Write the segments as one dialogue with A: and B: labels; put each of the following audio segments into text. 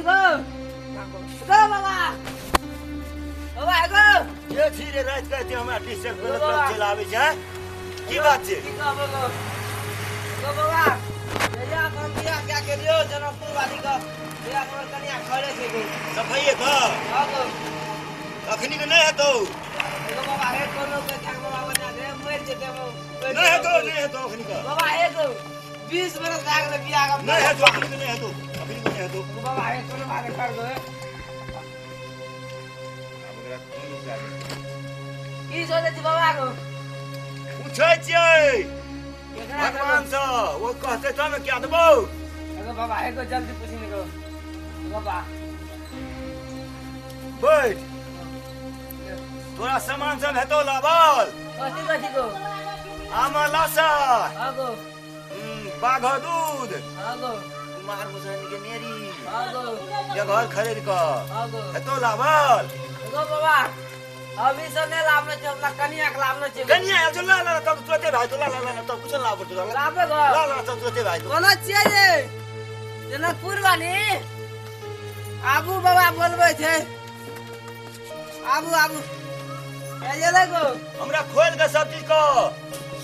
A: गो गो बाबा बाबा गो
B: ये छी रे रात के ते हमरा टी-शर्ट पे लग चल आबै छै की बात छै
A: की कहबो गो गो बाबा जहिया हम बियाह क्या के लियो जनकपुर वाली के बियाह हमर कनिया खड़े छै गो
B: सफाइए क
A: हां गो
B: अखनी के नहीं हेतौ
A: एगो बाबा हे कोनो के क्या बाबा बना दे मर जेते
B: नहीं हेतौ नहीं हेतौ अखनी के
A: बाबा एक 20 बरस लागल बियाह के
B: नहीं हेतौ अखनी के नहीं हेतौ अखनी के नहीं हेतौ
A: बाबा हे कोनो बात कर दो
B: अब एकरा कोन उपाय
A: की सोचै छी बाबा को
B: पूछै छियै भगवान से वो कहते तब ने क्या देबौ
A: एगो बाबा एगो जल्दी पूछि ने गो बाबा
B: बैठ तोरा सामान सब हेतौ लाबल
A: कथी कथी गो
B: आमा लासा
A: हां गो
B: बाघ दूध
A: हां गो
B: कुमार मुसहनी के नेरी
A: हां गो
B: ये घर खरीद क
A: हां गो
B: हेतौ लाबल
A: गो बाबा अभी सब नहीं लाबने छै अपना कनिया के लाबने छै
B: कनिया आयल ला ला तब तुरते भाई तो ला ला ला तब कुछ लाब तोरा
A: लाबे गो
B: ला ला तब तुरते भाई
A: कोना छियै जे जनकपुर वाली आबू बाबा बोलबै छै आबू आबू ए गो
B: हमरा खोल के सब चीज को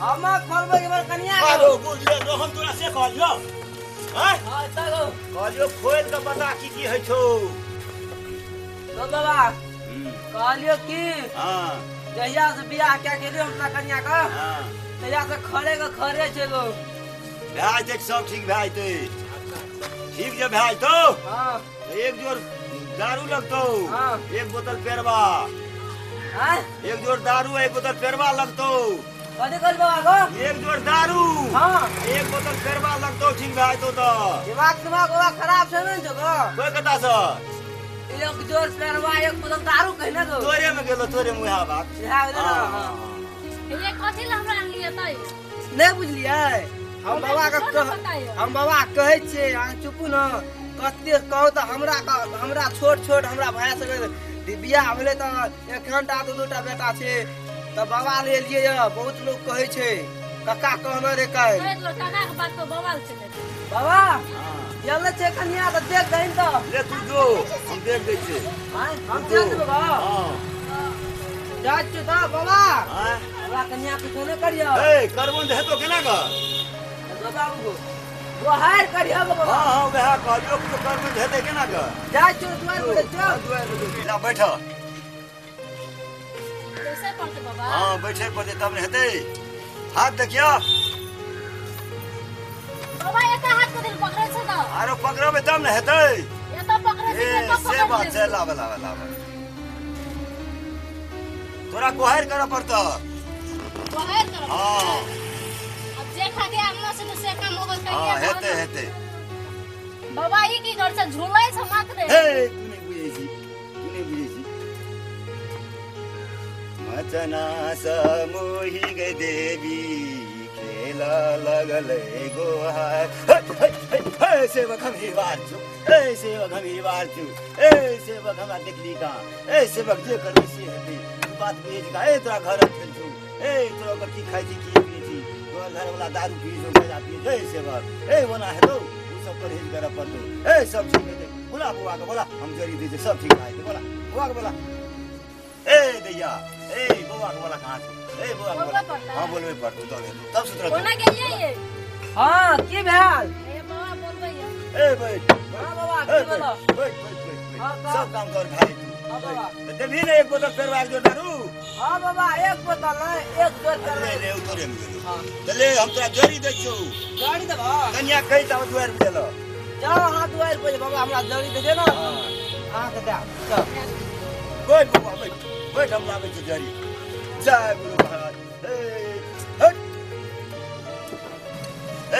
A: हम खोलबै हमर कनिया के
B: आरो बोलियो रोहन तोरा से कहलियो हां
A: हां त गो
B: कहलियो खोल के बता की की है छौ
A: गो बाबा कहलियो की
B: हां
A: जहिया से बियाह क्या केलियो अपना कनिया के
B: हां
A: तहिया से खड़े के खड़े छै गो
B: भए जेतै सब ठीक भए जेतै ठीक जे भए जेतौ
A: हां
B: एक जोर दारू लगतौ
A: हां
B: एक बोतल पेरवा
A: हां
B: एक जोर दारू एक बोतल पेरवा लगतौ
A: कथी कहल बाबा गो
B: एक जोर दारू
A: हां
B: एक बोतल पेरवा लगतौ ठीक भए जेतौ त
A: दिमाग दिमाग बाबा खराब छै ने जो गो
B: कोई कता से
A: एक जोर पेरवा एक बोतल दारू कहने गो
B: तोरे में गेलो तोरे में उहा बात
A: इहा गेलो ना
B: हां
C: ये कथी ल हमरा आनलियै तै
A: नहीं बुझलियै हम बाबा के हम बाबा कहै छियै अहाँ चुपू न कते कहू तऽ हमरा हमरा छोट छोट हमरा भाय सबके बियाह भेलै तऽ एखनटा दू दूटा बेटा छै तऽ बाबा ले एलियै यऽ बहुत लोक कहै छै कक्का कहने रे काल्हि
C: काका के बात पर बवाल चलै
A: बाबा गेल छै कनिया तऽ देख दहिन तऽ
B: ले तू जो हम देख दै छियै
A: आँय हम देख देबै बाबा
B: हां
A: जाइ छियै तऽ बाबा
B: आँय
A: हमरा कनिया कुछो नहि करियौ
B: ए करबो ने हेतौ केना कऽ
A: बाबू को गोहार करियौ बाबा
B: हां हां वएह कहलियौ कुछो करबो ने हेतै केना कऽ
A: जाइ छियौ दुआरि पर चल
B: दुआरि पर ला बैठ
C: बैसै पड़तै बाबा
B: हां बैठे पड़तै तब ने हेतै हाथ देखियौ
C: बाबा एता हाथ को दिल पकड़ै छै तऽ
B: आरो पकड़बै तब ने हेतै
C: एता पकड़ै छै
B: ए
C: एता
B: से बात छै लाबे लाबे लाबे तोरा गोहार करऽ पड़तौ
C: गोहार करऽ
B: हां
C: अब जे खा के आनलो से से काम हो गेल
B: हां हेतै हेतै
C: बाबा ई की कर छै झूलै छै मात्र
B: हे तू नहीं बुझै छी तू नहीं बुझै छी मचना समोही गे देवी खेला लगलै गोहार हे सेवक हम हीरवार छु हे सेवक हम हीरवार छु ए सेवक हमरा देखली का ए सेवक जे करबै से हेतै तू बात बुझै छी का ए तोरा घर खेल छु ए तोरा ओकर की खाइ छी की पियै छी तोहर घरवला दारू पियै छौ गांजा पियै छौ ए सेवक ए ओना हेतौ उ सब परहेज करऽ पड़तौ ए सब ठीक हेतै बोला बौआ के बोला हम जड़ी दै छियै सब ठीक भए जेतै बोला बौआ के बोला ए दैया ए बौआ के बोला कहाँ छौ ए बौआ के बोला हां बोलबे पड़तौ तब हेतौ तब सुधरतौ
C: कोना गेलियै ये
A: हां की भेल
C: ए बाबा बोलबै
B: ए बैठ
A: हां बाबा की बोलो
B: बैठ बैठ बैठ सब काम कर भाई तू
A: हां बाबा
B: देबही ने एक बोतल पेरवा एक जोर दारू
A: हां बाबा एक बोतल नहीं एक जोर पेरवा
B: ले ले उतरे में गेलो
A: हां
B: त ले हम तोरा जड़ी दै छियौ
A: जड़ी देबो
B: कनिया कहि त दुआरि पर गेलो
A: जाओ हां दुआरि पर बाबा हमरा जड़ी दे दे ना अहाँ के दे चल
B: बैठ बाबा बैठ बैठ हम लाबै छी जड़ी जय गुरु महाराज हे हट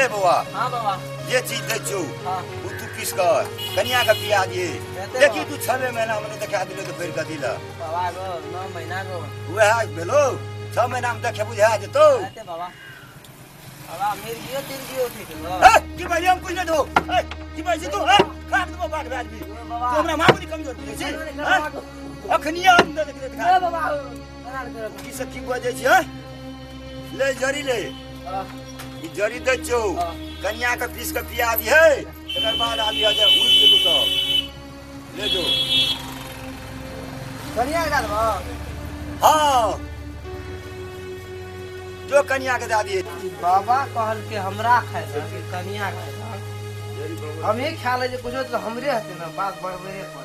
B: ए बौआ
A: हां बाबा
B: जे चीज दै छियौ
A: हां
B: उ तू पीस कर कनिया के पिया दिए देखी तू 6 महीना में देखा दिलो तो फेर कथी ल
A: बाबा गो 9 महीना गो
B: वएह भेलो 6 महीना में देखे बुझा जेतौ
A: हेतै बाबा बाबा मिर्गियो तिर्गियो उठै छै गो
B: ए की भाई हम कुछ नहीं दो ए की भाई तू ए खा देबो बाघ आदमी
A: बाबा
B: तू हमरा मामूली कमजोर बुझै छी अखनिया हम देख देख
A: ए बाबा करा कर
B: की से की बजै छी हैं ले जड़ी ले ई जड़ी दै छौ कनिया के पीस के पिया दी है तकर बाद आबी आ जा उड़ जेतौ सब। ले जो
A: कनिया के देबो।
B: हाँ जो कनिया के दे दिए।
A: बाबा कहल के हमरा खाए कि कनिया खाए, हम ही खा ले कुछो तो हमरे हते ना, बात बड़बड़े पर।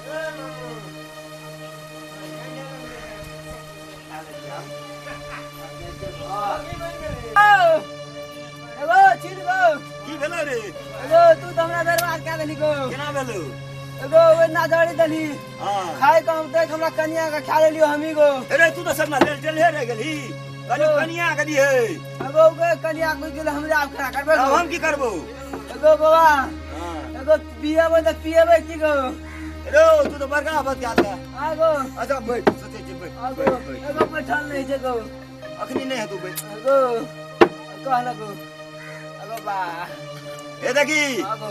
A: एगो छिड़ गो
B: की भेलो रे?
A: एगो तू तो हमरा बर्बाद कर देली गो।
B: केना भेलो?
A: एगो ओए ना जड़ी देली।
B: हां
A: खाए के हम देख हमरा कनिया के खा लेलियो हमी गो।
B: अरे तू तो सब ना लेल चल हे गेली, कहलो कनिया के दिए।
A: एगो के कनिया के गेल हमरा आब खरा करबे।
B: अब हम की करबो?
A: एगो बाबा
B: हां
A: एगो पिएबे त पिएबे की गो?
B: रे तू तो बड़का बात याद है।
A: आगो
B: अच्छा बैठ, सोचे छी बैठ।
A: आगो एगो बैठल नहीं छै गो।
B: अखनी नहीं है तू बैठ।
A: एगो कहल गो। एगो बा
B: ए देखी
A: आगो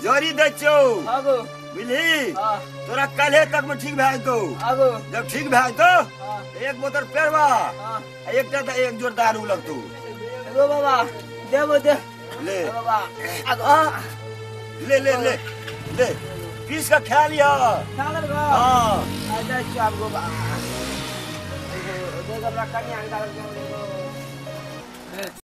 B: जोरी दै छौ।
A: आगो
B: बुझली?
A: हां
B: तोरा काल्हे तक में ठीक भए जेतौ।
A: आगो
B: जब ठीक भए जेतौ
A: हां
B: एक बोतल पेरवा
A: हां
B: एकटा त एक जोर दारू लगतौ।
A: एगो बाबा देबो दे
B: ले
A: बाबा आगो
B: ले ले ले ले पीस का खा लिया।
A: खा ले गो।
B: हां
A: आ जाइ छी आब गो बा। एगो देख हमरा कनिया के दारू।